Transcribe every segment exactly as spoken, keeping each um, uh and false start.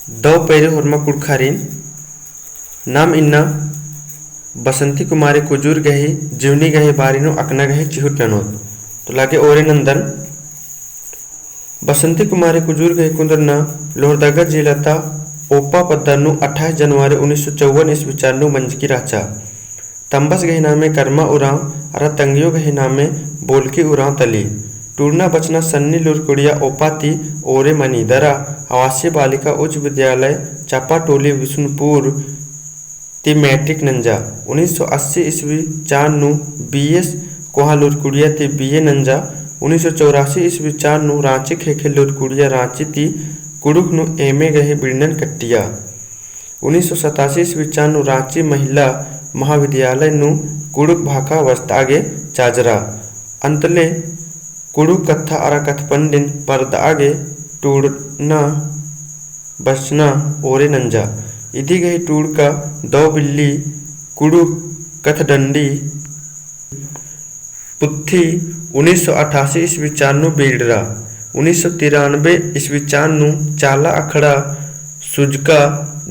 दौ पैरी होरमा कुँड़ुख़ारिन नाम इन्ना बसंती कुमारी कुजूर गही जीवनी गही बारी नू अकना गही चिहुट ननोत। तो लागे ओरे नंदन। बसंती कुमारी कुजूर गही कुन्दरना लोहरदगा जिला ता ओपा पद्दा नू अट्ठाईस जनवरी उन्नीस सौ चौवन ईस्वी चान नू मंजकी रहचा। तम्बस गही नामे करमा उराँव अरा तंगियो गही नामे बोलकी उराँव तली। टूड़ना बचना सन्नी लूरकुड़िया ओपा ती ओरे मनी दरा आवासीय बालिका उच्च विद्यालय चापाटोली विष्णुपुर ती मैट्रिक नंजा। उन्नीस सौ अस्सी ईस्वी चान नू बीएस कोहाँ लूरकुड़िया ती बीए नंजा। उन्नीस सौ चौरासी ईस्वी चान नू राँची ख़ेख़ेल लूरकुड़िया राँची ती कुँड़ुख़ नू एमए गही बिड़नन कट्टिया। उन्नीस सौ सतासी ईस्वी चान नू राँची महिला महाविद्यालय नू कुँड़ुख़ भाखा वस्ता गे चाजरा। अंतले कुँड़ुख़ कत्था अरा कत्थपंडिन परदा गे टूड़ना बचना ओरे नंजा। इदी गही टूड़का दौ बिल्ली कुँड़ुख़ कत्थडंडी पुथी उन्नीस सौ अट्ठासी ईस्वी चान नू बीड़रा। उन्नीस सौ तिरानबे ईस्वी चान नू चाला अखड़ा सुजका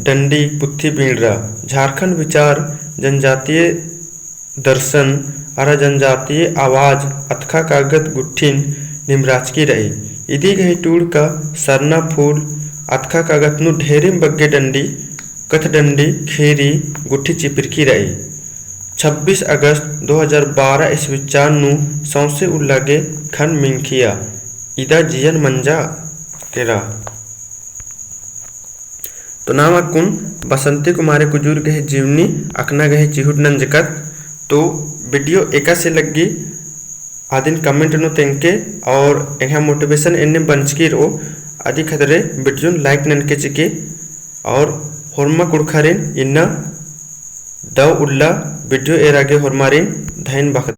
डंडी पुथी बीड़रा। झारखंड विचार जनजातीय दर्शन अरा जनजातीय आवाज अतख़ा कागद गुट्ठिन निमराचकी रई। इदी गही टूड़का सरना फूल अतख़ा कागद नू ढेरिम बग्गे डंडी कत्थडंडी खीरी गुट्ठी चिपिरकी रई। छब्बीस अगस्त दो हजार बारह ईस्वी चान नू सौंसे उल्ला गे खन मिंखिया। इदा जियन मंजा केरा। तो नाम अक्कुन बसंती कुमारी कुजूर गही जीवनी अकना गही चिहुट नंजकत। तो video एकासे लग्गी अदिन comment नू तेंके और एंग्है motivation एन्ने बंचकी रओ। अदी खतरे video like ननके चिके और होरमा कुँड़ुख़ारिन इन्ना दौ उल्ला video एरा गे होरमारिन धैन बखत।